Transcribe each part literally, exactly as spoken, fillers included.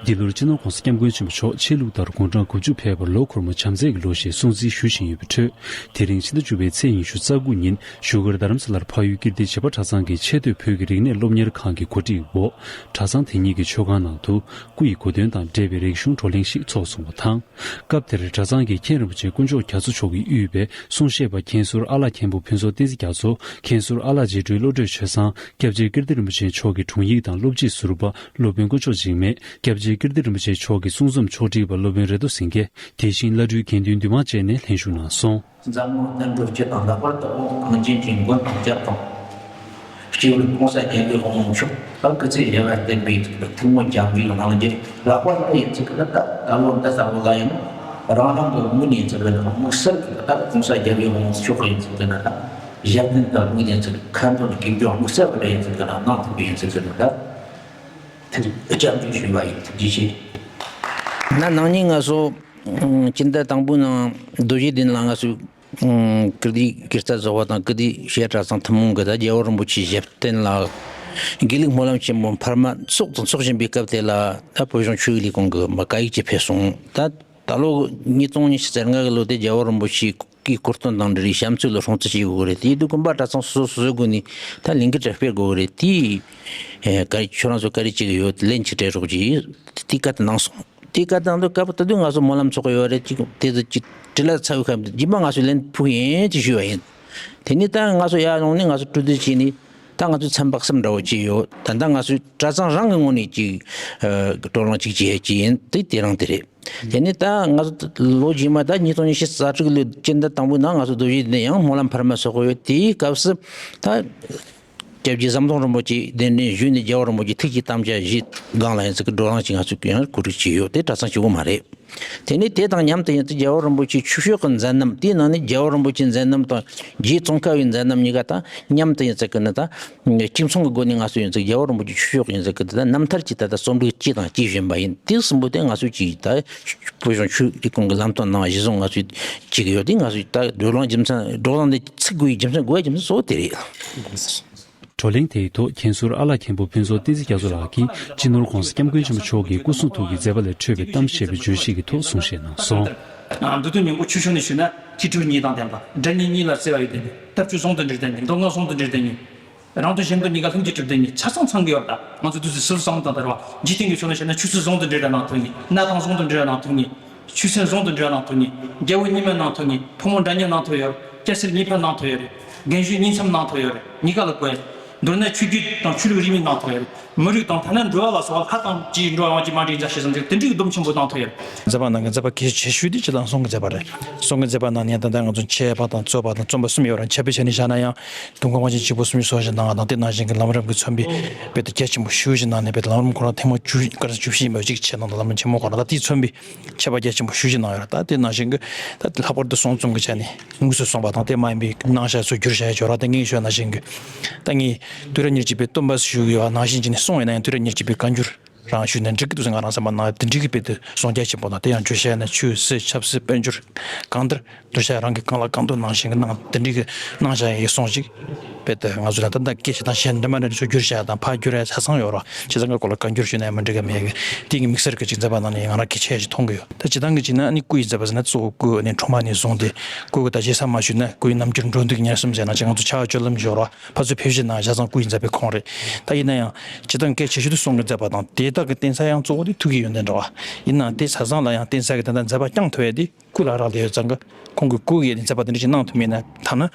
འདི་ལོར་སྤྱི་ནོར་༸གོང་ས་༸སྐྱབས་མགོན་ཆེན་པོ་མཆོག་ཆོས་ལུགས་ལྟར་དགུང་གྲངས་དགུ་བཅུ་ཕེབས་པར་ལོ་འཁོར་མོ་བྱམས་བརྩེ་གི་ལོ་ཞེས་སྲུང་བརྩི་ཞུ་བཞིན་ཡོད་པའི་ཁྲོད། དེ་རིང་ཕྱི་ཟླ་བཅུ་པའི་ཚེས་ཉི་ཤུ་རྩ་དགུ་ཉིན་བཞུགས་སྒར་རྡ་རམ་ས་ལར་འཕགས་ཡུལ་ཀིརྟི་བྱེས་པ་གྲྭ་ཚང་གི་ཆེས་མཐོའི་བོད་ཀྱི་རིག་གནས་སློབ་གཉེར་ཁང་གི་གོ་སྒྲིག་འོག་གྲྭ་ཚང་དེ་ཉིད་ཀྱི་མཆོད་ཁང་ནང་དུ་སྐུ་ཡི་གོ་སྟོན་དང་འབྲེལ་བའི་རིག་གཞུང་བགྲོ་གླེང་ཞིག་ཚོགས་སོང་བ་དང་། སྐབས་དེར་གྲྭ་ཚང་གི་མཁན་རིན་པོ་ཆེ་དཀོན་མཆོག་རྒྱ་མཚོ་མཆོག་གིས་དབུས་པའི་གསུང་བཤད་པ་མཁན་ཟུར་ཨ་ལགས་མཁན་པོ་ཕུན་ཚོགས་བསྟན་འཛིན་རྒྱ་མཚོ། མཁན་ཟུར་ཨ་ལགས་རྗེ་སྤྲུལ་བློ་གྲོས་ཆོས་བཟང་། སྐྱབས་རྗེ་ཀིརྟི་རིན་པོ་ཆེ་མཆོག་གི་དྲུང་ཡིག་དང་སློབ་སྤྱི་ཟུར་པ་སློབ་དཔོན་དཀོན་མཆོག་འཇིགས་མེད། སྐྱབས་རྗེ་ཀིརྟི་རིན་པོ་ཆེ་མཆོག་གི་གསུང་རྩོམ་ཕྱོགས་སྒྲིག་པ་སློབ་དཔོན་རེ་ཏོ་སེང་གེ། དེ་བཞིན་བླ་སྤྲུལ་དགེ་འདུན་འདུས་མང་བཅས་ནས་ལྷན་ཞུགས་གནང་སོང་། འཛམ་གླིང་བསྟན་འགྲོ་སྤྱི་དང་ལྷག་པར་དུ་བོད་གངས་ཅན་གྱི་མགོན་དང་སྐྱབས་དང་། སྤྱི་བོར་༸གོང་ས་༸སྐྱབས་མགོན་ཆེན་པོ་མཆོག་ད་སྐུ་ཚེ་ཞབས་པད་བརྟན་པའི་ཐུགས་སྨོན་རྒྱ་མཚོའི་གླིང་རྗེ། ལྷག་པར་དུ་ཡིན་ཚུལ་གྱི་ད་ད་ལོ་འདི་ལྟ་བུ་ལ་ཡང་རང་རང་གི་དམིགས་ནས་ཚུལ་གྱི་དམིགས་བསལ་གྱི་ད་༸གོང་ས་༸སྐྱབས་མགོན་ཆེན་པོ་མཆོག་ཡིན་ཚུལ་གྱི་ད་ཞབས་བརྟན་དང་དམིགས་ནས་ཚུལ་ཁ་འདོན་དགེ་སྦྱོར་དམིགས་བསལ་གྱི་ཡིན་ཚུལ་གྱི་གནང་ཐུབ་པའི་ཡིན་ཚུལ་གྱི་ད་ཐུགས་སྐྱབས་འཇུག་ཞུས་པ་ཡིན། ཐུགས་རྗེ་ཆེ། ན་ནང་ཉིན་ང་ཚོ་སྤྱི་ཟླ་དང་པོའི་ནང་རྡོ་རྗེ་གདན་ལ་ང་ཚོས། ཀིརྟི་གེ་སར་རྫོགས་པ་དང་ཀིརྟི་གཞས་གྲྭ་ཚང་ཐུན་མོང་གི་ད་རྒྱལ་བ་རིན་པོ་ཆེའི་ཞབས་བརྟན་ལ་དགེ་ལུགས་སྨོན་ལམ་ཆེན་མོ་འཕར་མ་ཚོགས་དང་ཚོགས་བཞིན་པའི་སྐབས་དེ་ལ་ད་བོད་གཞུང་ཆོས་ལས་ཁུངས་ཀྱི་མ་བཀའ་ཡིག་ཅིག་ཕེབས་སོང་། ད་ད་ལོ་ཉིས་སྟོང་ཉི་ཤུ་རྩ་ལྔ་གི་ལོ་དེ་རྒྱལ་བ་རིན་པོ་ཆེའི་སྐུའི་སྐུ་སྟོན་དང་འབྲེལ་བའི་བྱམས་བརྩེ་ལོ་སྲུང་བརྩི་བྱེད་དགོས་རེད། དེ་དུས་དགོན་པ་གྲྭ་ཚང་སོ་སོ་སོ་སོའི་སྒོ་ནས་ད་ལས་འགུལ་དེ་སྤེལ་དགོས་རེད། དེ་ཨེ་ག་ཁྱོད་རང་ཚོ་བཀའ་དྲིན་ཅིག་ཡོད། ལན་ཅིག་སྤྲད་རོགས་གྱིས། དེ་བཀའ་དེ་གནང་སོང་། དེ་བཀའ་བཏང་དུས་སྐབས་ད་དུང་ང་ཚོ་སྨོན་ལམ་ཚོགས་ཀྱི་ཡོད་རེད། ཅིག་དེ་ཚོ་ཅིག་དྲི་ལ་ཚ་བའི་ཁམས་རྗེས་མ་ང་ཚོས་ལན་ཕུག་ཡིན་ཅིག་ཞུས་པ་ཡིན། དེ་ནས་ད་ང་ཚོ་ཡར་ཡོང་ནས་ང་ཚོ་གྲོས་བསྡུར་བྱས་ནས་ད་ང་ཚོས་མཚམས་དཔག་བསམ་འདྲ་བོ་བྱས་ཡོད། ད་ལྟ་ང་ཚོས་གྲྭ་ཚང་རང་གི་ངོས་ནས་ཅིག་ཨ་བགྲོ་གླེང་ཅིག་བྱེད་ཀྱི་ཡིན། དེ་དེ་རང་དེ་རེད། དེ་ནས་ད་ང་ཚོ་ལོ་རྗེས་མ་ད་ཉིས་སྟོང་ཉི་ཤུ་རྩ་དྲུག་ལོའི་སྤྱི་ཟླ་དང་པོའི་ནང་ང་ཚོ་རྡོ་རྗེ་གདན་ཡང་སྨོན་ལམ་འཕར་མ་ཚོགས་ཀྱི་ཡོད། དེའི་སྐབས་སུ་ད། སྐྱབས་རྗེ་ཟམ་གདོང་རིན་པོ་ཆེ་གདན་འདྲེན་ཞུས་ནས་རྒྱལ་བ་རིན་པོ་ཆེ་ཐུགས་ཀྱི་དམ་བཅའ་བཞེས་སྒང་ལ་ཡིན་ཚུལ་གྱི་བགྲོ་གླེང་ཅིག་ང་ཚོས་ཡང་གོ་སྒྲིག་བྱས་ཡོད། དེ་གྲྭ་ཚང་གཅིག་པོ་མ་རེད། དེ་ནས་དེ་དང་མཉམ་དུ་ཡིན་ཚུལ་རྒྱལ་བ་རིན་པོ་ཆེའི་ཆོས་ཕྱོགས་ཀྱི་མཛད་རྣམ། དེའི་ནང་ནས་རྒྱལ་བ་རིན་པོ་ཆེའི་མཛད་རྣམ་དང་རྗེ་ཙོང་ཁ་པའི་མཛད་རྣམ་གཉིས་ཀ་དང་མཉམ་དུ་ཡིན་ཚུལ་གྱི་ནི་ད་གཅིག་མཚུངས་ཀྱི་སྒོ་ནས་ང་ཚོ་ཡིན་ཚུལ་རྒྱལ་བ་རིན་པོ་ཆེའི་ཆོས་ཕྱོགས་ཡིན་ཚུལ་གྱི་དེ་ད་རྣམ་ཐར་གྱི་ད་ལྟ་རྩོམ་སྒྲིག་བྱས་དང་བྱེད་བཞིན་པ་ཡིན། དེ་གསུམ་པོ་དེ་ང་ཚོས་ཅིག་ད་བོད་གཞུང་ཆོས་ལས་ཁུངས་ཀྱི་ལམ་སྟོན་ནང་གཞི་བཟུང་ང་ཚོས་བྱེད་ཀྱི་ཡོད། དེ་ང་ཚོས་ད་བགྲོ་གླེང་རྒྱུ་མཚན་བགྲོ་གླེང་འདི་ཚུགས་དགོས་ཡའི་རྒྱུ་མཚན་དགོས་ཡའི་རྒྱུ་མཚན་གཙོ་བོ་དེ་རེད། བགྲོ་གླེང་དེའི་ཐོག་མཁན་ཟུར་ཨ་ལགས་མཁན་པོ་ཕུན་ཚོགས་བསྟན་འཛིན་རྒྱ་མཚོ་ལགས་ཀྱིས་སྤྱི་ནོར་༸གོང་ས་༸སྐྱབས་མགོན་ཆེན་པོ་མཆོག་གི་སྐུ་གསུང་ཐུགས་ཀྱི་མཛད་པ་ལས་འཕྲོས་པའི་གཏམ་བཤད་པའི་བརྗོད་གཞི་གི་ཐོག་གསུང་བཤད་གནང་སོང་། མདོ་སྟོད་མྱོང་གུང་ཆོས་ཕྱོགས་ནས་ཞུས་ན་ཁྱད་ཆོས་གཉིས་དང་ལྡན་པ། སྒྲ་སྙན་གཉིས་ལ་བརྩེ་བ་ཡོད་ལྡན་པའི་ལྟ་སྤྱོད་ཟུང་དུ་འབྲེལ་ལྡན་པའི་མདོ་སྔགས་ཟུང་དུ་འབྲེལ་ལྡན་པའི། རང་དོན་གཞན་དོན་གཉིས་ཀ་ལྷུན་གྱིས་གྲུབ་ལྡན་གྱི་ཆ་ཚང་ཚང་གི་ཡོད་པ། ང་ཚོ་དུས་ཚོད་སུ་སོང་དང་དར་བ་འཇིག་རྟེན་གྱི་ཕྱོགས་ནས་བཤད་ན་ཆོས་སྲིད་ཟུང་དུ་འབྲེལ་བ་གནང་ཐུབ་ངེས། གནའ་དེང་ཟུང་དུ་འབྲེལ་བ་གནང་ཐུབ་ངེས། ཆོས་སེམས་ཟུང་དུ་འབྲེལ་བ་གནང་ཐུབ་ངེས། རྒྱལ་པོ་རྙིང་མ་གནང་ཐུབ་ངེས། ཕོ་མོ་འདྲ་མཉམ་གནང་ཐུབ་ཡོད། སྐྱ་སེར་གཉིས་ཕན་གནང་ཐུབ་ཡོད་རེད། རྒན་གཞོན་གཉིས་འཚམ་གནང་ཐུབ་ཡོད་རེད། གཉིས་ཀ་ལ་དགོས་ཡ། མདོར་ན་ཆོས་བརྒྱུད་དང་ཆོས་ལུགས་རིས་མེད་གནང་ཐུབ་ཡོད་རེད། མི་རིགས་དང་ཐ་ན་འགྲོ་བ་ལ་སོགས་པ་ལྷ་དང་བཅས་འགྲོ་བ་ཡོངས་ཀྱི་མ་འདྲེས་མཛའ་བཤེས་ཟུང་འབྲེལ་དེ་འདྲའི་གི་སྡོམ་ཆེན་པོ་གནང་ཐུབ་ཡོད་རེད། མཛད་པ་ནང་གི་མཛད་པ་གལ་ཆེ་ཤོས་དེ་སྤྱིར་བཏང་གསུང་གི་མཛད་པ་རེད། གསུང་གི་མཛད་པ་ནང་ནས་ད་ལྟ་ང་ཚོ་འཆད་པ་དང་རྩོད་པ་དང་རྩོམ་པ་གསུམ་ཡོད་རེད། འཆད་པའི་ཆ་ནས་བཞག་ན་ཡང་དུང་དཀར་དབང་ཆེན་གཅིག་པུ་གསུམ་གྱི་སོགས་ཀྱི་གནང་བ་དང་། དེ་ནང་བཞིན་གྱི་ལམ་རིམ་གྱིས་མཚོན་པའི་དཔེ་དེབ་རྒྱ་ཆེན་པོ་ཞེ་པོ་ཅིག་གནང་ནས། དཔེ་དེབ་ལམ་རིམ་ཁོ་རང་ཐེངས་མ་བཅུ་སྐར་བཅུ་བཞི་ཡིན་པ་ཅིག་བྱས་གནང་དང་། ལམ་རིམ་ཆེན་མོ་ཁོ་རང་ད་དེས་མཚོན་པའི་འཆད་པ་རྒྱ་ཆེན་པོ་ཞེ་པོ་ཅིག་གནང་ཡོད་རེད། ད་དེ་ནང་བཞིན་གྱི་ད་ལྷག་པར་དུ་གསུང་རྩོམ་གྱི་ཆ་ནས་དངོས་སུ་གསུངས་པ་དང་། དེ་མ་ཡིན་པའི་གནང་བཞག་ཚུར་བསྒྱུར་བཞག་ཡོད་རེད། ད་ངས་ཞུས་ནང་བཞིན་གྱི་ད་ངས་དུས་རབས་ཉེར་གཅིག་པའི་སྟོན་པ་ཞུ་གི་ཡོད་པ་ནང་བཞིན་བྱས་ནས་གསུངས་ཡོད་ན་ཡང་། དུས་རབས་ཉེར་གཅིག་པའི་བཀའ་འགྱུར་རང་ཞུས་ན་འགྲིག་གི་འདུག་ཟེར་ང་རང་བསམ་པ་ནང་། དེ་འགྲིག་གི་དཔེ་དེབ་གསུང་རྒྱ་ཆེན་པོ་དང་། དེ་ཡང་བརྗོད་བྱ་ཡིན་ན་ཆོས་སྲིད་ཆབ་སྲིད་དཔལ་འབྱོར་གང་ལྟར་བརྗོད་བྱ་རང་གི་གང་ལ་གང་འདུལ་ནང་བཞིན་གྱི་གནང་། དེ་འགྲིག་གི་གནང་བཞག་ཡ་གསུང་ཞིག་དཔེ་དེབ་ང་ཚོ་ལ་ད་ལྟ་སྐད་ཆ་དང་གཞན་འདྲ་མ་འདྲ་ཚུར་བསྒྱུར་བྱ་དང་ཕར་བསྒྱུར་ཡ་ཆ་ཚང་ཡོད་རེད། བྱས་ཙང་ཀ་སྐོར་ལ་བཀའ་འགྱུར་ཞུས་ན་ཡང་མི་འགྲིག་ག་མེད་གི། དེ་གི་དམིགས་བསལ་གྱི་ཅིག་མཛད་པ་ནང་ནས་ང་རང་གི་ཆེ་ཞིག་མཐོང་གི་ཡོད། ད་སྤྱིར་བཏང་གི་ཅིག་ན་ཨ་ནི་སྐུ་ཡི་མཛད་པ་ཟེར་ན་གཙོ་བོ་སྐུ་ནས་འཁྲུངས་པ་ནས་བཟུང་སྟེ། སྐུ་གི་ད་རྗེས་ས་མ་ཞུས་ན་སྐུ་ཡི་རྣམ་འགྱུར་འགྲོ་འདུག་ཉེར་གསུམ་ཟེར་ན་ཅིག་ང་ཚོ་ཕྱག་དབང་སྤྱོད་ལམ་ཞུ་རོགས། ཕར་ཚུར་ཕེབས་བཞུད་གནང་བྱས་ཙང་སྐུ་ཡི་མཛད་པའི་ཁོངས་རེད། ད་ཡིན་ན་ཡང་སྤྱིར་བཏང་གལ་ཆེ་ཤོས་དེ་གསུང་གི་མཛད་པ་དང་། དེ་དག་གི་རྟེན་ས་ཡང་གཙོ་བོ་དེ་ཐུགས་ཀྱི་ཡོན་ཏན་རེད་བ། ཡིན་ནའང་དེ་ཆ་ཚང་ལ་ཡང་རྟེན་ས་གི་ད་ལྟ་མཛད་པ་བསྐྱངས་ཐུབ་ཡ་དེ་སྐུ་ལ་རག་ལས་ཡོད་ཙང་ཀ། ཁོང་གིས་སྐུ་ཡི་མཛད་པ་དེ་འདྲ་ཞིག་གནང་ཐུབ་མེད་ན། ཐ་ན་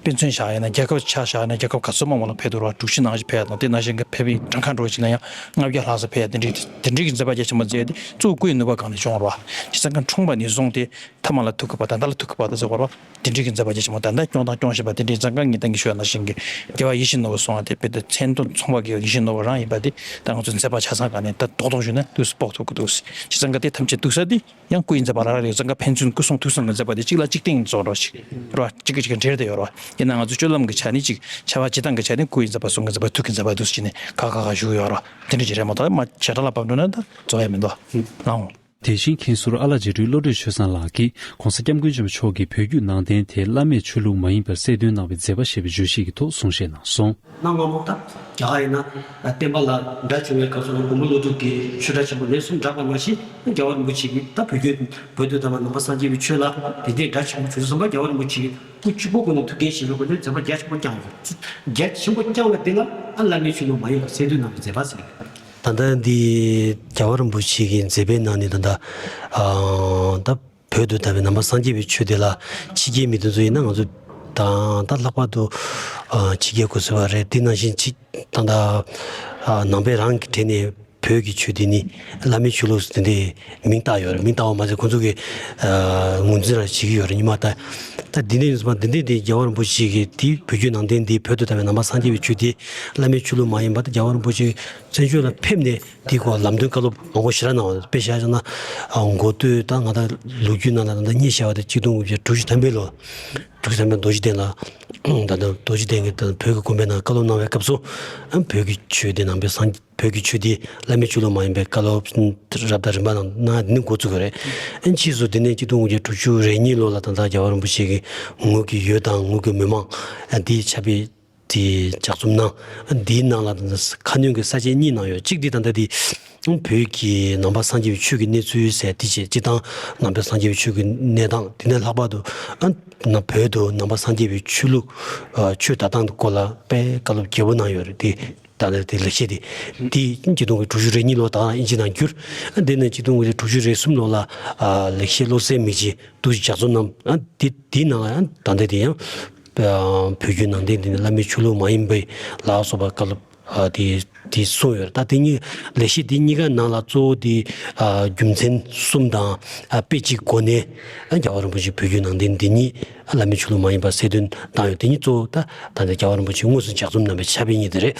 དཔེ་མཚོན་བཞག་ཡིན་ན་རྒྱལ་ཁབ་ཆ་བཞག་ན་རྒྱལ་ཁབ་ག་ཚོད་མང་བ་ལ་ཕེབས་འདུག་ར། དྲུག་ཅུ་ནང་བཞིན་ཕེབས་ཡ་དང་། དེ་ནང་བཞིན་གྱི་ཕེབས་པའི་གྲངས་ཀ་འགྲོ་བ་ཞིག་ན་ཡང་ལྔ་བརྒྱ་ལྷག་ཙམ་ཕེབས་ཡ་དེ་འདྲའི་དེ་འདྲའི་གི་མཛད་པ་རྒྱ་ཆེན་པོ་མཛད་དེ་གཙོ་བོ་སྐུ་ཡི་ནུས་པ་སྒང་ནས་བྱུང་བ་རེད་བ། བྱས་ཙང་ཀ་འཁྲུངས་པ་ནས་བཟུང་སྟེ་ཐ་མ་ལ་ཐུག་གི་བར་དང་། ད་ལ་ཐུག་གི་བར་དུ་ཟེར་བ་རེད་བ། དེ་འདྲའི་གི་མཛད་པ་རྒྱ་ཆེན་པོ་ད་ལྟ་སྐྱོང་དང་སྐྱོང་བཞིན་པ་དེ་འདྲའི་ཙང་ཀ་ངས་ད་གིན་ཞུས་པ་ནང་བཞིན་གྱི་རྒྱལ་བ་ཡིད་བཞིན་ནོར་བུ་གསུང་བ་དེ་དཔེ་དེབ་མཚན་དོན་མཚུངས་པ་གི་ཡིད་བཞིན་ནོར་བུ་རང་ཡིན་པ་དེ་ད་ང་ཚོ་མཛད་པ་ཆ་ཚང་སྒང་ནས་ད་རྡོག་རྡོག་ཞུས་ན་དུས་སུ་དཔོག་ཐུབ་ཀྱི་འདུག། བྱས་ཙང་ཀ་དེ་ཐམས་ཅད་འདུག་ས་དེ་ཡང་སྐུ་ཡི་མཛད་པ་རག་རེད། ཙང་ཀ་ཕན་ཚུན་སྐུ་གསུང་ཐུགས་གསུང་གི་མཛད་པ་དེ་གཅིག་ལ་གཅིག་བརྟེན་བཟོ་འདྲ་ཞིག་རེད་བ། གཅིག་གིས་གཅིག་གི་འབྲེལ་བསྡད་ཡོད་རེད་བ། ཡིན་ན་ང་ཚོ་སྤྱོད་ལམ་གྱི་ཆ་ནས་ཅིག་བྱ་བ་སྤྱིར་བཏང་གི་ཆ་ནས་སྐུ་ཡི་མཛད་པ་གསུང་གི་མཛད་པ་ཐུགས་ཀྱི་མཛད་པ་འདུག་ཟེར་ནས་ཁ་ཁ་ཁ་ཞུ་གི་ཡོད་རེད་བ། དེ་འདྲ་ཅིག་རེད་མ་གཏོགས་མ་བྱེ་བྲག་ལ་ཕབ་འགྲོ་ན་ད་རྫོགས་ཡ་མི་འདུག་ཨང་། དེ་བཞིན་མཁན་ཟུར་ཨ་ལགས་རྗེ་སྤྲུལ་བློ་གྲོས་ཆོས་བཟང་ལགས་ཀྱིས་༸གོང་ས་༸སྐྱབས་མགོན་ཆེན་པོ་མཆོག་གི་བོད་བརྒྱུད་ནང་བསྟན་དེ་བླ་མེད་ཆོས་ལུགས་མ་ཡིན་པར་གསལ་སྟོན་གནང་བའི་མཛད་པ་ཞེས་པའི་བརྗོད་གཞི་ཡི་ཐོག་གསུང་བཤད་གནང་སོང་། གནང་མ་མོ་ད་རྒྱ་གར་ཡིན་ན་བསྟན་པ་ལ་དགྲ་བྱུང་བའི་སྐབས་སུ་མགོན་པོ་ཀླུ་སྒྲུབ་ཀྱིས་ཆོས་གྲྭ་ཆེན་པོ་ལན་གསུམ་བསྒྲགས་པ་མ་ཟད་རྒྱལ་བ་རིན་པོ་ཆེ་གིས་ད་བོད་བརྒྱུད་བོད་དུ་དར་བའི་ནང་པ་སངས་རྒྱས་པའི་ཆོས་ལ་དེ་འདྲའི་དགྲ་ཆེན་པོ་བྱུང་སོང་བ། རྒྱལ་བ་རིན་པོ་ཆེ་གིས་སྐུ་གཅིག་པོ་སྒོ་ནས་ཐུགས་འགན་བཞེས་པའི་སྒོ་ནས་མཛད་པ་རྒྱ་ཆེན་པོ་བསྐྱངས་ཡོད། རྒྱ་ཆེན་པོ་བསྐྱངས་པ་དེ་ལ་ཨ་བླ་མེད་ཆོས་ལུགས་མ་ཡིན་པ་གསལ་སྟོན་གནང་བའི་མཛད་པ་ཟེར། ད་ལྟ་འདི་རྒྱལ་བ་རིན་པོ་ཆེ་གི་མཛད་པའི་ནང་ནས་ད་ལྟ་ཨ་ད་བོད་དུ་དར་བའི་ནང་པ་སངས་རྒྱས་པའི་ཆོས་དེ་ལ་ཕྱི་རྒྱལ་མི་དེ་ཚོ་ཡིན་ན་ང་ཚོ་དང་ད་ལྷག་པར་དུ་ཨ་ཕྱི་རྒྱལ་སྐུ་ཚབ་པ་རེད། དེ་ནང་བཞིན་ཕྱི་ད་ལྟ་ཨ་ནང་པའི་རང་གི་གྲས་ནས་བོད་ཀྱི་ཆོས་དེ་ནི་བླ་མེད་ཆོས་ལུགས་དེ་འདྲའི་མིང་བཏགས་ཡོད་རེད། མིང་བཏགས་པ་མ་ཟད་ཁོང་ཚོ་གི་ཨ་ངོས་འཛིན་ར་བྱེད་ཀྱི་ཡོད་རེད། ཉི་མ་ད་ད་འདི་ནས་ཡིན་ཙང་འདི་འདྲའི་དེ་རྒྱལ་བ་རིན་པོ་ཆེ་གི་དེ་བོད་བརྒྱུད་ནང་བསྟན་འདི་བོད་དུ་དར་བའི་ནང་པ་སངས་རྒྱས་པའི་ཆོས་དེ་བླ་མེད་ཆོས་ལུགས་མ་ཡིན་པ་དེ་རྒྱལ་བ་རིན་པོ་ཆེ་བཙན་བྱོལ་ལ་ཕེབས་ནས་དེའི་སྐོར་ལམ་སྟོན་བཀའ་སློབ་མང་པོ་ཞེ་དྲག་གནང་བ་རེད། དཔེ་བཞག་བཞག་ན་ཨ་འགོ་སྟོད་ད་ང་ད་ལོ་རྒྱུས་ནང་ལ་ད་ལྟ་རྙེད་བཞག་པ་དེ་གཅིག་སྟོང་དགུ་བརྒྱ་དྲུག་ཅུ་ཐམ་པའི་ལོ་དྲུག་ཅུ་ཐམ་པའི་རྡོ་རྗེ་གདན་ལ་ད་ལྟ་རྡོ་རྗེ་གདན་གྱི་ད་བོད་ཀྱི་དགོན་པའི་ནང་བཀའ་སློབ་གནང་བའི་སྐབས་སུ་ཨ་བོད་ཀྱི་ཆོས་དེ་ནང་པའི་སངས་བོད་ཀྱི་ཆོས་དེ་བླ་མེད་ཆོས་ལུགས་མ་ཡིན་པའི་བཀའ་སློབ་རབ་དང་རིམ་པ་ནང་ནང་འདི་ནས་འགོ་བཙུགས་ཀྱི་རེད། ཨ་ཕྱིས་སུ་དེ་ནས་གཅིག་སྟོང་དགུ་བརྒྱ་དྲུག་ཅུ་རེ་གཉིས་ལོ་ལ་ད་ལྟ་རྒྱལ་བ་རིན་པོ་ཆེ་གི་ངོས་ཀྱི་འོས་དང་ངོས་ཀྱི་མི་མང་ཨ་འདིའི་ཕྱག་དཔེ་དེ་ལྗགས་རྩོམ་གནང་། འདིའི་ནང་ལ་ཁ་སྣོན་གྱི་ས་བཅད་གཉིས་གནང་ཡོད། གཅིག་འདི་ད་ལྟ་འདི་བོད་ཀྱི་ནང་པ་སངས་རྒྱས་པའི་ཆོས་ཀྱི་གནས་ཚུལ་ཟེར་དེ་བྱས། སྤྱིར་བཏང་ནང་པའི་སངས་རྒྱས་པའི་ཆོས་ཀྱི་གནས་སྟངས་དེ་ནས་ལྷག་པར་དུ་ཨ་ན་བོད་དུ་ནང་པ་སངས་རྒྱས་པའི་ཆོས་ལུགས་ཨ་ཆོས་དར་སྟངས་སྐོར་ལ་དཔེ་བཀའ་སློབ་རྒྱས་པོ་གནང་ཡོད་རེད། དེ་ད་ལྟ་དེ་ལེགས་བཤད་དེ་དེ་གཅིག་སྟོང་དགུ་བརྒྱ་དྲུག་ཅུ་རེ་གཉིས་ལོ་དང་དབྱིན་ཇི་ནང་བསྒྱུར། ཨ་དེ་ནས་གཅིག་སྟོང་དགུ་བརྒྱ་དྲུག་ཅུ་རེ་གསུམ་ལོ་ལ་ཨ་ལེགས་བཤད་བློ་གསལ་མིག་འབྱེད་འདུག་ལྗགས་རྩོམ་གནང་། ཨ་དེ་དེའི་ནང་ལ་ཨ་ད་ལྟ་དེ་ཡང་བོད་བརྒྱུད་ནང་བསྟན་འདི་ནི་བླ་མེད་ཆོས་ལུགས་མ་ཡིན་པའི་ལ་སོགས་པ་བཀའ་སློབ་ཨ་དེ་དེ་གསུངས་ཡོད་རེད། ད་དེ་གཉིས་ལེགས་བཤད་དེ་གཉིས་ཀ་ནང་ལ་གཙོ་བོ་དེ་ཨ་རྒྱུ་མཚན་གསུམ་དང་ཨ་དཔེ་གཅིག་གོ་ནས་ཨ་རྒྱལ་བ་རིན་པོ་ཆེ་བོད་བརྒྱུད་ནང་བསྟན་འདི་ཉིད་ཨ་བླ་མེད་ཆོས་ལུགས་མ་ཡིན་པ་གསལ་སྟོན་བཏང་ཡོད། དེ་གཉིས་གཙོ་བོ་ད་ད་ལྟ་རྒྱལ་བ་རིན་པོ་ཆེ་དངོས་སུ་ལྗགས་རྩོམ་གནང་བའི་ཕྱག་དཔེ་གཉིས་དེ་རེད།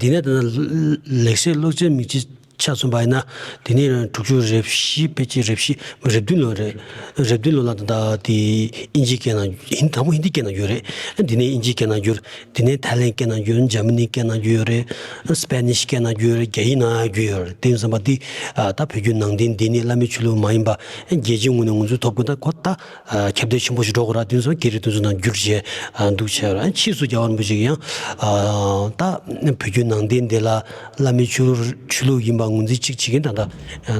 དེ་ནས་ད་ལྟ་ལེགས་བཤད་བློ་གསལ་མིག་འབྱེད་ཆ་མཚོན་པ་ཡིན་ན་དེ་ནས་དྲུག་ཅུ་རེ་བཞི་དཔེ་ཆ་རེ་བཞི་རེ་བདུན་ལོ་རེད། རེ་བདུན་ལོ་ལ་ད་ལྟ་དེ་དབྱིན་ཇིའི་སྐད་ནང་ཧིན་དང་པོ་ཧིན་དིའི་སྐད་ནང་བསྒྱུར་རེད། དེ་ནས་དབྱིན་ཇིའི་སྐད་ནང་བསྒྱུར། དེ་ནས་ཐའི་ལེན་སྐད་ནང་བསྒྱུར། འཇར་མ་ནིའི་སྐད་ནང་བསྒྱུར་ཡོད་རེད། སྤེ་ནིཤ་སྐད་ནང་བསྒྱུར་ཡོད་རེད། རྒྱ་ཡིག་ནང་བསྒྱུར་ཡོད་རེད། དེ་ཡིན་ཙང་པ་འདི་ད་བོད་བརྒྱུད་ནང་བསྟན་འདི་ནི་བླ་མེད་ཆོས་ལུགས་མ་ཡིན་པ་རྒྱལ་སྤྱིའི་ངོས་ནས་ངོས་འཛིན་ཐོབ་དགོས། ད་ཁོ་ད་ཁྱབ་གདལ་ཆེན་པོ་ཞིག་འགྲོ་དགོས་ར། དེ་ཚོ་སྐད་རིགས་དེ་ཚོ་ནང་བསྒྱུར་བྱས་འདུག་བྱས་ར། ཕྱིས་སུ་རྒྱལ་བ་རིན་པོ་ཆེ་གིས་ཡང་ད་བོད་བརྒྱུད་ནང་བསྟན་འདི་ལ་བླ་མེད་ཆོས་ཆོས་ལུགས་ཡིན་པ་ངོས་འཛིན་གཅིག་བྱེད་མཁན་ད་ད་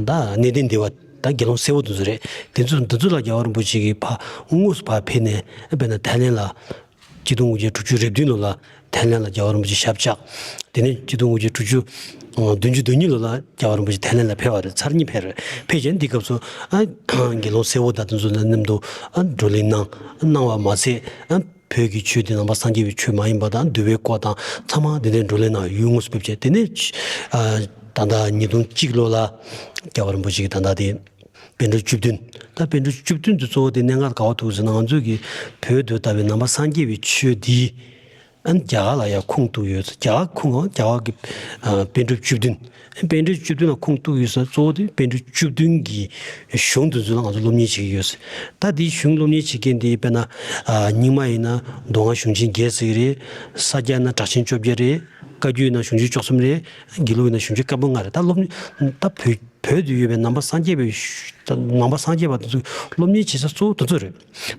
ད་གནས་བརྟན་སྡེ་བ་ད་དགེ་སློང་གསལ་བོ་དེ་ཚོ་རེད། དེ་ཚོ་འདི་ཚོ་ལ་རྒྱལ་བ་རིན་པོ་ཆེ་གིས་ཕ་དངོས་སུ་ཕར་ཕེབས་ནས་དཔེར་ན་ཐའི་ལེན་ལ་གཅིག་སྟོང་དགུ་བརྒྱ་དྲུག་ཅུ་རེ་བདུན་ལོ་ལ་ཐའི་ལེན་ལ་རྒྱལ་བ་རིན་པོ་ཆེ་ཞབས་བཅགས། དེ་ནས་གཅིག་སྟོང་དགུ་བརྒྱ་དྲུག་ཅུ་བདུན་ཅུ་དོན་གཉིས་ལོ་ལ་རྒྱལ་བ་རིན་པོ་ཆེ་ཐའི་ལེན་ལ་ཕེབས་པ་རེད། ཚར་གཉིས་ཕེབས་རེད། ཕེབས་རྗེས་འདི་སྐབས་སུ་ཨ་དགེ་སློང་གསལ་བོ་དང་དེ་ཚོ་དང་མཉམ་དུ་ཨ་བགྲོ་གླེང་གནང་གནང་བ་མ་ཟད་ཨ་བོད་ཀྱི་ཆོས་དེ་ནང་པ་སངས་རྒྱས་པའི་ཆོས་མ་ཡིན་པ་དང་འདུལ་བའི་སྐོར་དང་ཚང་མ་འདི་ནས་བགྲོ་གླེང་གནང་བའི་ཡུལ་དངོས་སུ་ཕེབས་རྗེས་དེ་ནས་ཨ་ད་ལྟ་ཉིས་སྟོང་གཅིག་ལོ་ལ་རྒྱལ་བ་རིན་པོ་ཆེ་གིས་ད་ལྟ་དེ་པཎ་གྲུབ་བཅུ་བདུན། ད་པཎ་གྲུབ་བཅུ་བདུན་དེ་གཙོ་བོ་དེ་གནད་འགག་ག་པར་ཐུག་ཟེར་ན་ང་ཚོ་གི་བོད་དུ་དར་བའི་ནང་པ་སངས་རྒྱས་པའི་ཆོས་འདི་ཨ་རྒྱ་གར་ལ་ཡང་ཁུངས་གཏུགས་ཡོད། རྒྱ་གར་ཁུངས་རྒྱ་གར་གྱི་ཨ་པཎ་གྲུབ་བཅུ་བདུན། པཎ་གྲུབ་བཅུ་བདུན་ལ་ཁུངས་གཏུགས་ཡོད་ས་གཙོ་བོ་དེ་པཎ་གྲུབ་བཅུ་བདུན་གྱི་གཞུང་དེ་ཚོ་ལ་ང་ཚོ་སློབ་གཉེར་བྱེད་ཀྱི་ཡོད། ད་དེའི་གཞུང་སློབ་གཉེར་བྱེད་མཁན་དེ་དཔེར་ན་ཨ་རྙིང་མ་ཡིན་ན་མདོ་སྔགས་གཞུང་ཆེན་བརྒྱད་ཟེར་གྱི་རེད། ས་སྐྱ་ན་གྲགས་ཆེན་བཅོ་བརྒྱད་རེད། བཀའ་བརྒྱུད་ཡིན་ན་གཞུང་ཆེན་བཅུ་གསུམ་རེད། དགེ་ལུགས་ཡིན་ན་གཞུང་ཆེན་བཀའ་པོད་ལྔ་རེད། ད་སློབ་གཉེར་ད་བོད་བོད་དུ་ཡོད་པའི་ནང་པ་སངས་རྒྱས་པའི་ནང་པ་སངས་རྒྱས་པ་དེ་ཚོས་སློབ་གཉེར་བྱེད་ས་གཙོ་བོ་དེ་ཚོ་རེད།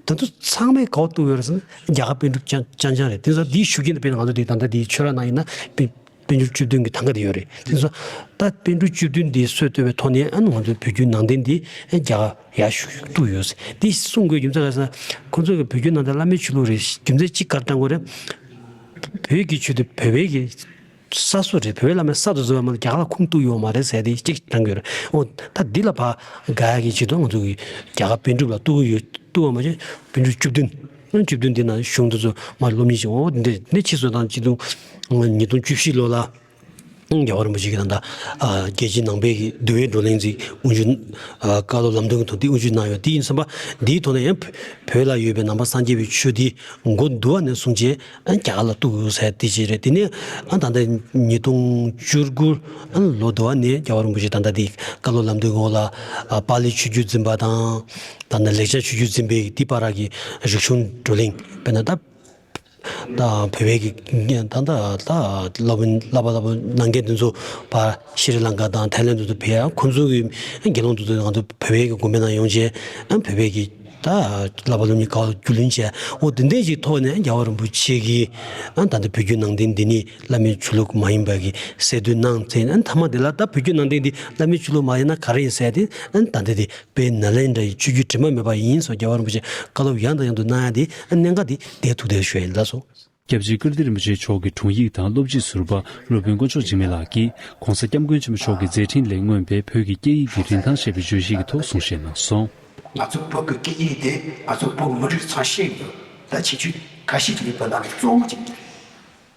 དེ་ཚོ་ཚང་མས་ག་པར་གཏུགས་ཡོད་རེད་ཟེར་ན་རྒྱ་གར་པཎ་གྲུབ་རྐྱང་རྐྱང་རྐྱང་རེད། དེ་ཚོ་འདིའི་ཤུགས་རྐྱེན་དེ་དཔེར་ན་ང་ཚོ་འདི་ད་ལྟ་འདིའི་ཆོས་ར་ནང་ཡིན་ན་པཎ་པཎ་གྲུབ་བཅུ་བདུན་གྱི་ཐང་ག་དེ་ཡོད་རེད། དེ་ཚོ་ད་པཎ་གྲུབ་བཅུ་བདུན་འདི་སྲོལ་གཏོད་པའི་ཐོག་ནས་ཨ་ནི་ང་ཚོའི་བོད་བརྒྱུད་ནང་བསྟན་འདི་རྒྱ་གར་ཡར་ཤུགས་གཏུགས་ཡོད་ཟེར། འདི་གསུང་དགོས་རྒྱུ་མཚན་ག་རེ་ཟེར་ན་ཁོང་ཚོ་གི་བོད་བརྒྱུད་ནང་བསྟན་བླ་མེད་ཆོས་ལུགས་རེད། རྒྱུ་མཚན་གཅིག་ག་རེ་བཏང་དགོས་རེད། བོད་ཀྱི་ཆོས་དེ་བོད་པའི་གི་ས་སྲོལ་རེད། བོད་པའི་བླ་མའི་ས་དང་བཟོ་བ་མ་གཏོགས་རྒྱ་གར་ལ་ཁུངས་གཏུགས་ཡོད་མ་རེད་ཟེར་ཏེ་གཅིག་བཏང་གི་ཡོད་རེད། འོ་ད་འདི་ལ་ཕར་དགག་ཡག་གི་ཆེད་དུ་ང་ཚོ་གིས་རྒྱ་གར་པཎ་གྲུབ་ལ་གཏུགས་ཀྱི་ཡོད། གཏུགས་པ་མ་ཟད་པཎ་གྲུབ་བཅུ་བདུན། བཅུ་བདུན་འདི་ན་གཞུང་དེ་ཚོ་མར་སློབ་གཉེར་བྱེད། འོ་འདི་འདི་ཕྱིས་སུ་དང་གཅིག་ཏུ་ཉིས་སྟོང་བཅུ་བཞི་ལོ་ལ་རྒྱལ་བ་རིན་པོ་ཆེ་གིས་ད་ལྟ་རྒྱལ་སྤྱིའི་ནང་པའི་གི་འདུལ་བའི་བགྲོ་གླེང་ཅིག་དབུ་འབྱེད་བཀའ་སློབ་ལམ་སྟོན་གྱི་ཐོག་འདི་དབུ་འབྱེད་གནང་ཡོད། དེ་ཡིན་ཙང་པ་འདིའི་ཐོག་ནས་ཡང་བོད་ལ་ཡོད་པའི་ནང་པ་སངས་རྒྱས་པའི་ཆོས་འདི་མགོ་བསྡུ་བ་ནས་བཟུང་བྱས་ཨ་རྒྱ་གར་ལ་གཏུགས་ཡོད་ཟེར་དེ་ཅིག་རེད། དེ་ནས་ཨ་ད་ལྟ་ཉིས་སྟོང་བཅུ་དགུ་ཨ་ལོ་དུ་བ་ནས་རྒྱལ་བ་རིན་པོ་ཆེ་ད་ལྟ་འདི་བཀའ་སློབ་ལམ་སྟོན་འོག་ལ་ཨ་པཱ་ལི་ཆོས་བརྒྱུད་འཛིན་པ་དང་ད་ལྟ་ལེགས་སྦྱར་ཆོས་བརྒྱུད་འཛིན་པའི་འདི་བར་གྱི་རིག་གཞུང་བགྲོ་གླེང་དཔེར་ན་ད་ ད་བོད་པའི་གི་ད་ད་ད་སློབ་དཔོན་བསླབ་པ་བསླབ་པ་གནང་མཁན་དེ་ཚོ་ཕར་ཤྲི་ལང་ཀ་དང་ཐའི་ལེན་དེ་ཚོ་ཕེབས་ཡ། ཁོང་ཚོ་གི་དགེ་སློང་དེ་ཚོ་ང་ཚོ་བོད་པའི་གི་དགོན་པའི་ནང་ཡོང་བྱས་བོད་པའི་གི་ད་བསླབ་པ་སློབ་གཉེར་ག་བ་རྒྱུས་ལོན་བྱས། འོ་དེ་འདྲ་ཞིག་ཐོག་ནས་རྒྱལ་བ་རིན་པོ་ཆེ་གིས་ད་ལྟ་བོད་བརྒྱུད་ནང་བསྟན་འདི་ནི་བླ་མའི་ཆོས་ལུགས་མ་ཡིན་པ་གི་གསལ་སྟོན་གནང་ཚེ། མཐའ་མ་དེ་ལ་ད་བོད་བརྒྱུད་ནང་བསྟན་འདི་བླ་མའི་ཆོས་ལུགས་མ་ཡིན་ན་ག་རེ་ཡིན་ཟེར་ཏེ། ད་ལྟ་དེ་དཔལ་ནཱ་ལེནྡྲ་ཡི་ཆོས་བརྒྱུད་དྲི་མ་མེད་པ་ཡིན་སོགས་རྒྱལ་བ་རིན་པོ་ཆེ་བཀའ་སློབ་ཡང་དང་ཡང་དུ་གནང་ཡ་དེ་གནད་འགག་དེ་དེ་ཐུག་དེ་ཞུ་ཡིན་ལགས་སོ། སྐྱབས་རྗེ་ཀིརྟི་རིན་པོ་ཆེ་མཆོག་གི་དྲུང་ཡིག་དང་སློབ་སྤྱི་ཟུར་པ་སློབ་དཔོན་དཀོན་མཆོག་འཇིགས་མེད་ལགས་ཀྱིས་༧གོང་ས་༧སྐྱབས་མགོན་ཆེན་པོ་མཆོག་གི་མཛད་འཕྲིན་ལས་མངོན་པའི་བོད་ཀྱི་སྐད་ཡིག་གི་རིན་ཐང་ཞེས་པའི་བརྗོད་གཞི་གི་ཐོག་གསུང་བཤད་གནང་སོང་། ང་ཚོ་བོད་ཀྱི་སྐད་ཡིག་དེ་ང་ཚོ་བོད་མི་རིགས་ཚང་ཤེས་ཡོད། ད་ཁྱད་ཆོས་ཁ་ཤས་ཀྱི་ཡོད་པ་ནང་ནས་གཙོ་བོ་གཅིག་རེད།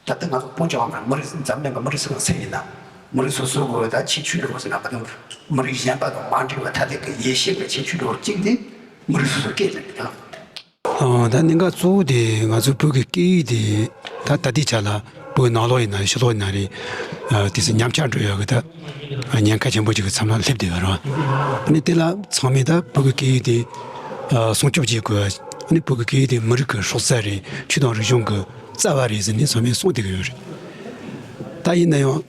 ད་ལྟ་ང་ཚོ་བོད་ཀྱི་མི་རིགས་འཛམ་གླིང་གི་མི་རིགས་སུ་ལ་ཚད་ཡིན་ན། མི་རིགས་སོ་སོ་གི་ད་ཁྱད་ཆོས་འགྲོ་ཟེར་ན་ད་དུང་མི་རིགས་གཞན་པ་དང་མ་འདྲེས་པ་ཐ་དད་ཀྱི་ཡེ་ཤེས་ཀྱི་ཁྱད་ཆོས་འགྲོ་གཅིག་དེ་མི་རིགས་སོ་སོའི་སྐད་རེད་ད། ཨ། ད་གནད་འགག་གཙོ་བོ་དེ་ང་ཚོ་བོད་ཀྱི་སྐད་ཡིག་དེ་ད་ད་ལྟའི་ཆ་ལ་བོད་ནང་ལོགས་ཡིན་ན་རེད། ཕྱི་ལོགས་ཡིན་ན་རེད། ཨ། དེ་ཚོ་ཉམས་ཆག་འགྲོ་ཡག་གི་ད་ཉེན་ཁ་ཆེན་པོ་ཅིག་གི་མཚམས་ལ་སླེབས་བསྡད་ཡོད་རེད་བ། ཨ་ནི་དེ་ལ་ཚང་མས་ད་བོད་ཀྱི་སྐད་ཡིག་དེ་ཨ་སྲུང་སྐྱོབ་བྱེད་དགོས། ཨ་ནི་བོད་ཀྱི་སྐད་ཡིག་དེ་མི་རིགས་ཀྱི་སྲོག་རྩ་རེད། ཆོས་དང་རིག་གཞུང་གི་རྩ་བ་རེད་ཟེར་ནས་ཚང་མས་གསུངས་བསྡད་ཀྱི་ཡོད་རེད། ད་ཡིན་ན་ཡང་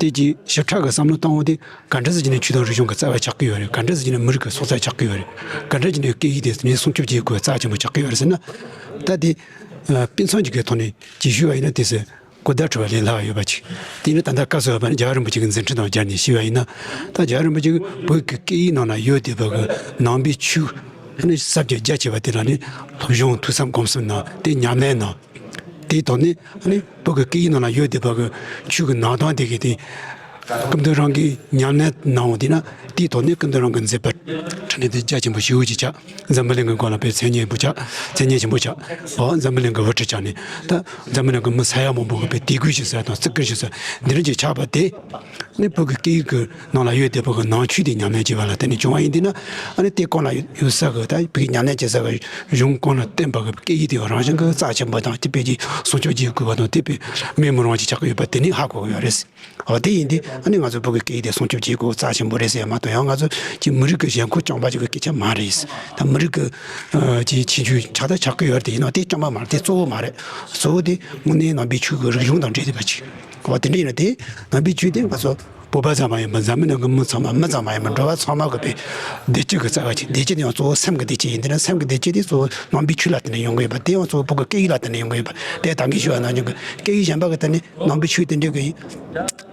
དེ་གི་ཞིབ་ཕྲ་གི་བསམ་བློ་བཏང་འོང་དུས། ག་འདྲ་ཟེར་གྱི་ནས་ཆོས་དང་རིག་གཞུང་གི་རྩ་བ་ཆགས་ཀྱི་ཡོད་རེད། ག་འདྲ་ཟེར་གྱི་ནས་མི་རིགས་ཀྱི་སྲོག་རྩ་ཆགས་ཀྱི་ཡོད་རེད། ག་འདྲ་ཟེར་གྱི་ནས་སྐད་ཡིག་དེ་ནས་སྲུང་སྐྱོབ་བྱེད་དགོས་རྩ་ཆེན་པོ་ཆགས་ཀྱི་ཡོད་རེད་ཟེར་ན། ད་དེ་ཨ་དཔེ་མཚོན་ཅིག་གི་ཐོག་ནས་ཅིག་ཞུས་པ་ཡིན་ན། དེ་ཚོ་གོ་བརྡ་འཕྲོད་པ་ལས་སླ་བ་ཡོད་པ་ཅིག་དེ་ནི་ད་ལྟ་སྐབས་སུ་བབ་པ་ནི་རྒྱལ་བ་རིན་པོ་ཆེ་གི་མཛད་འཕྲིན་དང་སྦྱར་ནས་ཞུས་པ་ཡིན་ན། ད་རྒྱལ་བ་རིན་པོ་ཆེ་གིས་བོད་ཀྱི་སྐད་ཡིག་ནང་ན་ཡོད་བསྡད་པ་གི་ནང་པའི་ཆོས་ཨ་ནི་ཟབ་ཅིང་རྒྱ་ཆེ་བ་དེ་ལ་ནི་སློབ་སྦྱོང་ཐོས་བསམ་སྒོམ་གསུམ་གནང་། དེ་ཉམས་ལེན་གནང་། དེའི་ཐོག་ནས་ཨ་ནི་བོད་ཀྱི་སྐད་ཡིག་ནང་ལ་ཡོད་བསྡད་པ་གི་ཆོས་ཀྱི་ནང་དོན་དེ་གི་དེ་སྐུ་མདུན་རང་གིས་ཉམས་ལེན་གནང་བ་དེ་ན། དེའི་ཐོག་ནས་སྐུ་མདུན་རང་གི་མཛད་པ་འཕྲིན་ལས་དེ་རྒྱ་ཆེན་པོ་ཞེ་པོ་ཅིག་ཆགས། འཛམ་བུ་གླིང་གི་སྒང་ལ་དཔེ་མཚན་སྙན་པོ་ཆགས། མཚན་སྙན་ཆེན་པོ་ཆགས། འོ་འཛམ་བུ་གླིང་གི་དབུ་ཁྲིད་ཆགས་ནས། ད་འཛམ་བུ་གླིང་གི་མི་ས་ཡ་མང་པོ་གི་དཔེ་དད་གུས་ཞུ་ས་དང་བརྩི་བཀུར་ཞུ་ས་འདི་འདྲ་ཅིག་ཆགས་པ་དེ། ནི་བོད་ཀྱི་སྐད་ཡིག་གི་ནང་ལ་ཡོད་བསྡད་པ་གི་ནང་ཆོས་དེ་ཉམས་ལེན་བྱས་པ་ལ་བརྟེན་ནས་བྱུང་བ་ཡིན། དེས་ན་ཨ་ནི་དེ་གང་ལ་ཡོད་ས་གི་ད་བོད་ཀྱི་ཉམས་ལེན་བྱེད་ས་གི་གཞུང་གང་ལ་བརྟེན་པ་གི་སྐད་ཡིག་དེ་རང་བཞིན་གི་རྩ་ཆེན་པོ་དང་དེ་དཔེ་ཀྱི་སྲུང་སྐྱོབ་བྱེད་དགོས་པ་དང་། དེ་དཔེ་མེ་མི་རུང་བ་ཅིག་ཆགས་ཀྱི་ཡོད་པ་དེ་ནི་ཧ་གོ་གི་ཡོད་རེད། འོ་དེ་ཡིན་དུས་ཨ་ནི་ང་ཚོ་བོད་ཀྱི་སྐད་ཡིག་དེ་སྲུང་སྐྱོབ་བྱེད་དགོས་རྩ་ཆེན་པོ་རེད་ཟེར་ཡ་མ་གཏོགས། ཡང་ང་ཚོ་ཀྱི་མི་རིགས་ཀྱི་ཞེན་ཁོག་རྐྱང་པ་ཅིག་གི་སྐད་ཆ་མ་རེད། ད་མི་རིགས་ཀྱི་ཨ་ཅིག་ཁྱད་ཆོས་ཆགས་ད་ཆགས་ཀྱི་ཡོད་རེད་དེ། ཡིན་ནའང་དེ་རྐྱང་པ་མ་རེད། དེ་གཙོ་བོ་མ་རེད། གཙོ་བོ་དེ་དངོས་གནས་ནང་པའི་ཆོས་ཀྱི་རིག་གཞུང་དང་འབྲེལ་བསྡད་པ་ཅིག་འོ་དེ་འདྲ་ཡིན་ན་དེ་ནང་པའི་ཆོས་དེ་ང་ཚོ་བོད་པ་ཙམ་མ་ཡིན་པར་འཛམ་བུ་གླིང་གི་མི་ཚང་མ། མི་ཙམ་མ་ཡིན་པར་འགྲོ་བ་ཚང་མ་གི་དཔེ་བདེ་སྐྱིད་ཀྱི་རྩ་བ་ཅིག་བདེ་སྐྱིད་དེ་ཡང་གཙོ་བོ་སེམས་ཀྱི་བདེ་སྐྱིད་ཡིན། དེ་ནས་སེམས་ཀྱི་བདེ་སྐྱིད་དེ་གཙོ་བོ་ནང་པའི་ཆོས་ལ་བརྟེན་ནས་ཡོང་གི་ཡོད་པ། དེ་ཡང་གཙོ་བོ་བོད་ཀྱི་སྐད་ཡིག་ལ་བརྟེན་ནས་ཡོང་གི་ཡོད་པ། དེ་ད་གིན་ཞུས་པ་ནང་བཞིན་གྱི་སྐད་ཡིག་གཞན་པ་གི་ཐད་ནས་ནང་པའི་ཆོས་དེ་འདྲ་གི་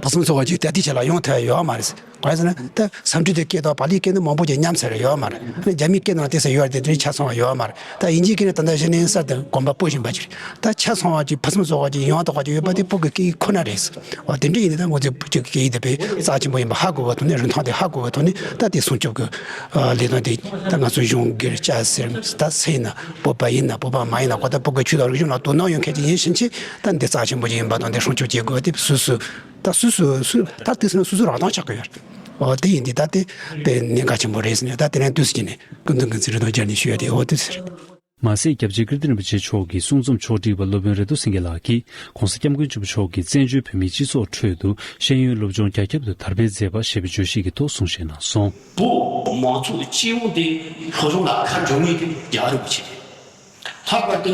ཕུན་སུམ་ཚོགས་པ་ཅིག་ད་ལྟའི་ཆ་ལ་ཡོང་ཐུབ་ཡ་ཡོད་མ་རེད། གང་ཡིན་ཟེར་ན་ད་སཾ་སྐྲྀ་ཏའི་སྐད་དང་པཱ་ལིའི་སྐད་ནི་མང་པོ་ཅིག་ཉམས་ཚར་ཡོད་མ་རེད། ཨ་ནི་རྒྱ་མིའི་སྐད་ནང་དེ་ཚོ་ཡོད་རེད་དེ། དེ་ཆ་ཚང་བ་ཡོད་མ་རེད། ད་དབྱིན་ཇིའི་སྐད་ནི་ད་ལྟ་གཞི་ནས་གསར་དུ་གོམ་པ་སྤོ་བཞིན་པ་ཅིག་རེད། ད་ཆ་ཚང་བ་ཅིག་ཕུན་སུམ་ཚོགས་པ་ཅིག་ཡོང་བ་དོགས་པ་ཅིག་ཡོད་པ་དེ་བོད་ཀྱི་སྐད་ཡིག་ཁོ་ན་རེད། འོ་དེ་འདྲ་ཡིན་དུས་ད་ང་ཚོས་བོད་ཀྱི་སྐད་ཡིག་དེ་དཔེ་རྩ་ཆེན་པོ་ཡིན་པ་ཧ་གོ་བའི་ཐོག་ནས། རིན་ཐང་དེ་ཧ་གོ་བའི་ཐོག་ནས། ད་དེ་སྲུང་སྐྱོབ་ཀྱི་ལས་དོན་དེ་ད་ང་ཚོ་གཞུང་སྒེར་སྐྱ་སེར་ད་སུ་ཡིན་ན། བོད་པ་ཡིན་ན་བོད་པ་མ་ཡིན་ན། གང་ལྟར་བོད་ཀྱི་ཆོས་དང་རིག་གཞུང་ལ་དོ་སྣང་ཡོད་མཁན་ཅིག་ཡིན་ཕྱིན་ཆད། ད་འདི་རྩ་ཆེན་པོ་ཅིག་ཡིན་པ་དང་། འདི་སྲུང་སྐྱོབ་བྱེད་དགོས་པ་དེ་སོ་སོའི། ད་སོ་སོ་སོ་ད་དེ་སོ་སོ་རང་མདངས་ཆགས་ཀྱི་ཡོད་རེད། འོ་དེ་ཡིན་དུས་ད་དེ་དཔེ་གནད་འགག་ཆེན་པོ་རེད་ཟེར་ནས། ད་དེ་རིང་དུས་སུ་བྱས་ནས་སྐུ་མདུན་གྱི་མཛད་རིམ་དང་སྦྱར་ནས་ཞུ་ཡ་དེ་འོ་དེ་ཟེར། མ་ཟད་སྐྱབས་རྗེ་ཀིརྟི་རིན་པོ་ཆེ་མཆོག་གིས་གསུང་རྩོམ་ཕྱོགས་སྒྲིག་པ་སློབ་དཔོན་རེ་ཏོ་སེང་གེ་ལགས་ཀྱིས་༸གོང་ས་༸སྐྱབས་མགོན་ཆེན་པོ་མཆོག་གིས་བཙན་བྱོལ་བོད་མིའི་སྤྱི་ཚོགས་ཁྲོད་དུ་ཤེས་ཡོན་སློབ་སྦྱོང་རྒྱ་ཁྱབ་ཏུ་དར་སྤེལ་མཛད་པ་ཞེས་པའི་བརྗོད་གཞི་གི་ཐོག་གསུང་བཤད་གནང་སོང་། བོད་མང་ཚོགས་སྤྱི་ཡོངས་དེ་སློབ་སྦྱོང་ལ་ཁ་འབྱོར་ངེས་དེ་རྒྱལ་བ་རིན་པོ་ཆེ་རེད། ལྷག་པར་དུ་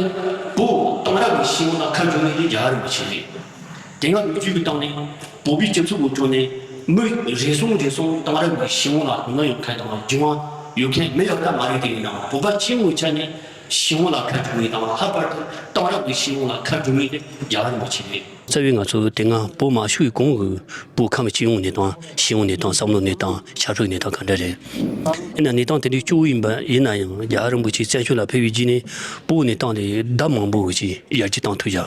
བོད་དེང་རབས་ཀྱི་ཤེས་ཡོན་ལ་ཁ་འབྱོར་ངེས་དེ་རྒྱལ་བ་རིན་པོ་ཆེ་རེད། དེ་སྔ་ལོ་རྒྱུས་ཀྱི་སྟེང་ནས་བོད་པའི་སྤྱི་ཚོགས་ཀྱི་ཁྲོད་ནས་མི་རེ་ཟུང་རེ་ཟུང་དེང་རབས་ཀྱི་ཤེས་ཡོན་ལ་དོ་སྣང་ཡོད་མཁན་དང་འགྱུར་བ་ཡོད་མཁན་མི་ཡོད་ད་མ་རེད། དེ་ཡིན་ནའང་བོད་པ་སྤྱི་ཡོངས་ཀྱི་ཆ་ནས་ཤེས་ཡོན་ལ་ཁ་འབྱོར་ངེས་དང་། ལྷག་པར་དུ་དེང་རབས་ཀྱི་ཤེས་ཡོན་ལ་ཁ་འབྱོར་ངེས་དེ་རྒྱལ་བ་རིན་པོ་ཆེ་རེད། རྩ་བའི་ང་ཚོ་དེ་སྔ་བོད་མ་ཤོར་བའི་གོང་གི་བོད་ཁམས་སྤྱི་ཡོངས་གནས་སྟངས། ཤེས་ཡོན་གནས་སྟངས། བསམ་བློ་གནས་སྟངས། ཤ་ཁྲག་གནས་སྟངས་ག་འདྲ་རེད། ཡིན་ན་གནས་སྟངས་དེ་འདྲའི་སྐྱོ་བོ་ཡིན་པ་ཡིན་ན་ཡང་། རྒྱལ་བ་རིན་པོ་ཆེ་བཙན་བྱོལ་ལ་ཕེབས་པའི་རྗེས་ནས་བོད་གནས་སྟངས་དེ་ལྡབ་མང་པོ་ཅིག་ཡར་རྒྱས་བཏང་ཐུབ་ཡ།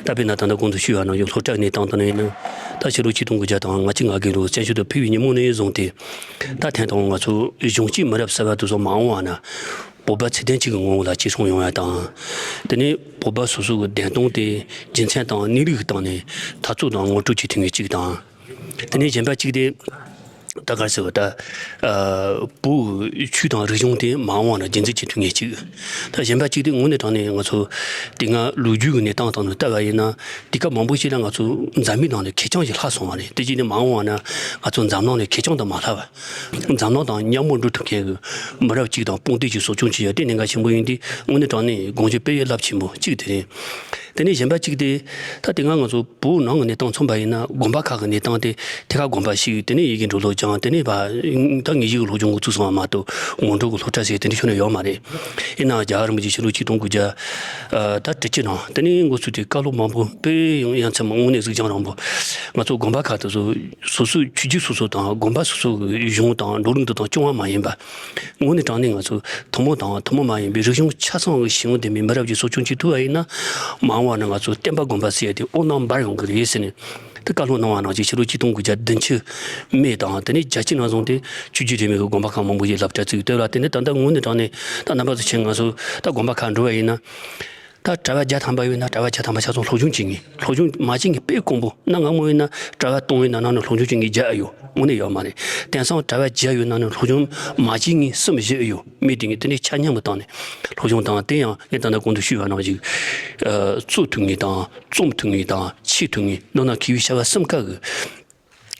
ད་དཔེར་ན་ད་ལྟ་གོང་དུ་ཞུས་པ་ནང་བཞིན་སློབ་གྲྭའི་གནས་སྟངས་དང་ཡིན་ན། ད་ཕྱི་ལོ་ཆིག་སྟོང་དགུ་བརྒྱ་དང་ང་གཅིག་ང་བརྒྱད་ལོ་བཙན་བྱོལ་དུ་ཕེབས་པའི་ཉིན་མོ་ནས་བཟུང་སྟེ། ད་ཐེངས་དང་ང་ཚོ་གཞུང་གཅིག་མི་རབས་གསར་པ་དེ་ཚོ་མ་འོངས་པ་ན་བོད་པ་ཚད་ལྡན་གཅིག་གི་ངོ་བོ་ལ་གཅེས་སྲུང་ཡོང་ཡ་དང་། དེ་ནས་བོད་པ་སོ་སོ་གི་བདེན་དོན་དེ་རྒྱུ་མཚན་དང་གནས་ལུགས་ཀྱི་སྟེང་ནས་འཐབ་རྩོད་དང་ངོ་སྤྲོད་བྱེད་ཐུབ་མཁན་གཅིག་དང་། དེ་ནས་གཞན་པ་གཅིག་དེ་ ད་ག་རེ་ཟེར་བ་ད། ཨ། བོད་ཆོས་དང་རིག་གཞུང་དེ་མ་འོངས་པ་ན་རྒྱུན་འཛིན་བྱེད་ཐུབ་མཁན་གཅིག་ད་གཞན་པ་གཅིག་དེ་དངོས་གནས་དྲང་གནས་ང་ཚོ་དེ་སྔ་ལོ་རྒྱུས་ཀྱི་གནས་སྟངས་དང་ལ་ལྟ་བ་ཡིན་ན། དུས་སྐབས་མང་པོ་ཞིག་ལ་ང་ཚོ་འཛམ་གླིང་ནང་ནས་ཁེར་རྐྱང་ཞིག་ལྷག་སོང་བ་རེད། དེ་བཞིན་དུ་མ་འོངས་པ་ན་ང་ཚོ་འཛམ་གླིང་ནས་ཁེར་རྐྱང་དུ་མ་ལྷག་པ། འཛམ་གླིང་དང་མཉམ་པོ་འགྲོ་ཐུབ་མཁན་གྱི་མི་རབས་གཅིག་དང་དཔུང་སྡེ་གཅིག་གསོ་སྐྱོང་བྱེད་ཡ་དེ་གནད་འགག་ཆེན་པོ་ཡིན་དུས་དངོས་གནས་དྲང་གནས་དགོངས་ཞུ་དཔེ་རླབས་ཆེན་པོ་གཅིག་དེ་རེད། དེ་ནས་གཞན་པ་གཅིག་དེ། ད་དེ་སྔ་ང་ཚོ་བོད་ནང་གི་གནས་སྟངས་མཚོན་པ་ཡིན་ན་དགོན་པ་ཁག་གི་གནས་སྟངས་དེ་ཐད་ཀར་དགོན་པ་ཞིག་དེ་ནས་ཡི་གེ་འབྲི་ཀློག་སྦྱང་དེ་ནས་ཕར་ད་དངོས་གཞི་གི་སློབ་སྦྱོང་འགོ་བཙུགས་སོང་བ་མ་གཏོགས་ངོ་སྤྲོད་ཀྱི་སློབ་གྲྭ་ཟེར་དེ་འདྲ་ཁྱོན་ནས་ཡོད་མ་རེད། ཡིན་ནའང་རྒྱལ་བ་རིན་པོ་ཆེ་ཕྱི་ལོ་ཆིག་སྟོང་དགུ་བརྒྱ་ད་དྲུག་ཅུ་ནང་དེ་ནས་འགོ་ཚུགས་ཏེ་བཀའ་སློབ་མང་པོ་དཔེ་ཡང་ཡ་མཚན་མ་དངོས་གནས་གཟུགས་ཅན་རིང་པོ། ང་ཚོ་དགོན་པ་ཁག་དེ་ཚོ་སོ་སོའི་ཆོས་བརྒྱུད་སོ་སོ་དང་དགོན་པ་སོ་སོ་གི་གཞུང་དང་འགྲོ་ལུགས་འདི་དང་སྐྱོང་བ་མ་ཡིན་པ། དངོས་གནས་དྲང་གནས་ང་ཚོ་ཐུན་མོང་དང་ཐུན་མོང་མ་ཡིན་པའི་རིག་གཞུང་ཆ་ཚང་གི་ཤེས་ཡོན་ལྡན་པའི་མི་རབས་ཀྱི་གསོ་སྐྱོང་བྱེད་ཐུབ་པ་ཡིན་ན། མ་འོངས་པ་ན་ང་ཚོ་བསྟན་པ་དགོན་པ་ཟེར་ཡ་དེ་འོད་སྣང་འབར་ཡོང་གི་རེད་ཟེར་ནས། དེ་བཀའ་སློབ་གནང་བ་ནང་བཞིན་ཕྱི་ལོ་ཆིག་སྟོང་དགུ་བརྒྱ་བདུན་ཅུ་སྨད་དང་དེ་ནས་བརྒྱད་ཅུ་ནང་བཟུང་སྟེ་ཆོས་བརྒྱུད་རིས་མེད་ཀྱི་དགོན་པ་ཁག་མང་པོ་ཞིག་སློབ་གྲྭ་བཙུགས་ཡོད་ལ། དེ་ནས་ད་ལྟ་དངོས་གནས་དྲང་གནས་ད་རྣམ་པ་ཚོ་མཁྱེན། ང་ཚོ་ད་དགོན་པ་ཁག་འགྲོ་བ་ཡིན་ན། ད་གྲྭ་པ་བརྒྱ་ཐམ་པ་ཡོད་ན་གྲྭ་པ་བརྒྱ་ཐམ་པ་ཆ་ཚང་སློབ་སྦྱོང་བྱེད་མཁན། སློབ་སྦྱོང་མ་བྱེད་མཁན་དཔེ་དཀོན་པོ། གནའ་སྔ་མོ་ཡིན་ན་གྲྭ་པ་སྟོང་ཡོད་ན་ནང་ནས་སློབ་སྦྱོང་བྱེད་མཁན་བརྒྱ་ཡོད། དངོས་གནས་ཡོད་མ་རེད། དེང་སང་གྲྭ་པ་བརྒྱ་ཡོད་ན་ནས་སློབ་སྦྱོང་མ་བྱེད་མཁན་གསུམ་བཞི་ཡོད། མི་དེ་གཉིས་དེ་འདྲའི་ཆ་མཉམ་གྱི་སྟེང་ནས་སློབ་སྦྱོང་དང་། དེ་ཡང་ངས་ད་ལྟ་གོང་དུ་ཞུས་པ་ནང་བཞིན། ཨ། རྩོད་ཐུབ་མཁན་དང་རྩོམ་ཐུབ་མཁན་དང་ཆོས་ཐུབ་མཁན། མདོར་ན་མཁས་པའི་བྱ་བ་གསུམ་ཀ་གི་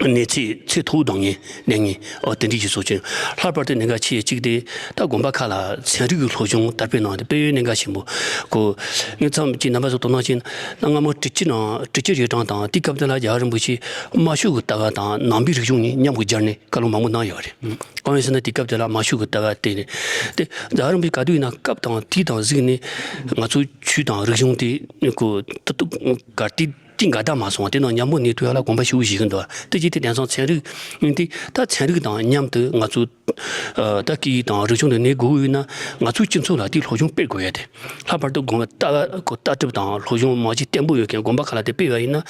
གནས་ཚད་ཚད་མཐོ་བོ་ལྡན་མཁན་གནས་མཁན། ཨོ། དེ་འདྲའི་ཞིག་གསོ་སྐྱོང་། ལྷག་པར་དུ་གནད་འགག་ཆེ་བ་གཅིག་དེ་ད་དགོན་པ་ཁག་ལ་ཚན་རིག་གི་སློབ་སྦྱོང་དར་སྤེལ་གནང་སྟེ་དཔེ་གནད་འགག་ཆེན་པོ། ཁོ་ངས་མཚམས་ཀྱི་རྣམ་པ་ཚོ་དོ་སྣང་བྱས་ན། གནའ་སྔ་མོ་ཊཱིཀ་ཅི་ནང་ཊཱིཀ་ཅི་རིན་ཀྲང་དང་དེའི་སྐབས་དེ་ལ་རྒྱལ་བ་རིན་པོ་ཆེ་དམར་ཤོག་གི་ལྟ་བ་དང་ནང་པའི་རིག་གཞུང་གཉིས་མཉམ་དུ་སྦྱར་ནས་བཀའ་སློབ་མང་པོ་གནང་ཡོད་རེད། གང་ཡིན་ཟེར་ན་དེའི་སྐབས་དེ་ལ་དམར་ཤོག་གི་ལྟ་བ་དེ་རེད། དེ་རྒྱལ་བ་རིན་པོ་ཆེ་ག་དུས་ཡིན་ན་སྐབས་དང་དུས་དང་གཟིགས་ནས་ང་ཚོའི་ཆོས་དང་རིག་གཞུང་དེ་ཁོ་ད་དུང་གར་དེ། དེ་འགལ་ཟླ་མ་སོང་བ། དེ་ནང་མཉམ་པོ་གནས་ཐུབ་ཡ་ལ་དགོངས་པ་ཞེ་པོ་བཞེས་ཀྱི་འདུག་དེ་རྗེས་དེ་དེང་སང་ཚན་རིག་ཡིན་ཏེ། ད་ཚན་རིག་དང་མཉམ་དུ་ང་ཚོ་ཨ། ད་སྐད་ཡིག་དང་རིག་གཞུང་དེ་གནས་དགོས་ཡོད་ན། ང་ཚོའི་སྤྱི་ཚོགས་ལ་དེའི་སློབ་སྦྱོང་སྤེལ་དགོས་ཡ་དེ། ལྷག་པར་དུ་དགོན་པ་ལྟ་བ་ལྟ་གྲུབ་དང་སློབ་སྦྱོང་མ་བྱེད་བརྟན་པོ་ཡོད་མཁན། དགོན་པ་ཁག་ལ་དེ་སྤེལ་བ་ཡིན་ན།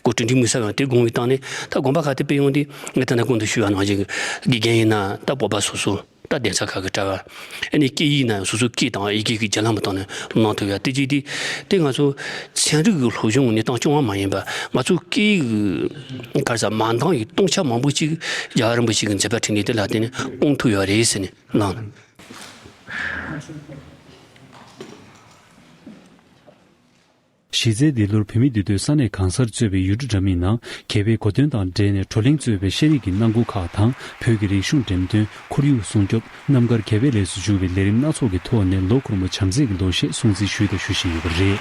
ཁོ་དྲིན་དྲན་མི་ཟ་བ་དེ་དགོངས་པའི་སྟེང་ནས། ད་དགོན་པ་ཁག་དེ་སྤེལ་ཡོང་དུས་ངས་ད་ནས་གོང་དུ་ཞུས་པ་ནང་བཞིན་དགེ་རྒན་ཡིན་ན་ད་བོད་པ་སོ་སོ། ད་གདན་ས་ཁག་གི་གྲྭ་པ། ཨ་ནི་སྐད་ཡིག་ན་སོ་སོའི་སྐད་དང་ཡི་གེ་གི་རྒྱ་ལམ་དང་ནས་གནང་ཐུབ་ཡ་དེ་གཅིག་དེ། དེ་ང་ཚོ་ཚན་རིག་གི་སློབ་སྦྱོང་གི་གནས་སྟངས་སྐྱོང་བ་མ་ཡིན་པ། ང་ཚོ་སྐད་ཡིག་གི་ག་རེ་ཟ། མ་འདང་བའི་སྟོང་ཆ་མང་པོ་ཅིག་རྒྱལ་བ་རིན་པོ་ཆེ་གི་མཛད་པ་འཕྲིན་ལས་དེ་ལ་བརྟེན་ནས་སྐོང་ཐུབ་ཡོད་རེད་ཟེར་ནས་གནང་། གཞི་རྩའི་འདི་ལོར་བོད་མིའི་འདུས་སྡོད་ས་གནས་གང་སར་གཙོས་པའི་ཡུལ་གྲུ་འདྲ་མིན་ནང་རྒྱལ་བའི་གོ་སྟོན་དང་འབྲེལ་ནས་བགྲོ་གླེང་གཙོས་པའི་ཤེས་རིག་གི་གནང་སྒོ་ཁག་དང་། བོད་ཀྱི་རིག་གཞུང་འགྲེམས་སྟོན། ཁོར་ཡུག་སྲུང་སྐྱོབ། རྣམ་དཀར་རྒྱལ་བའི་ལས་སུ་འཇུག་པའི་ལས་རིམ་སྣ་ཚོགས་ཀྱི་ཐོག་ནས་ལོ་འཁོར་མོ་བྱམས་བརྩེ་གི་ལོ་ཞེས་སྲུང་བརྩི་ཞུས་དང་ཞུ་བཞིན་ཡོད་པ་རེད།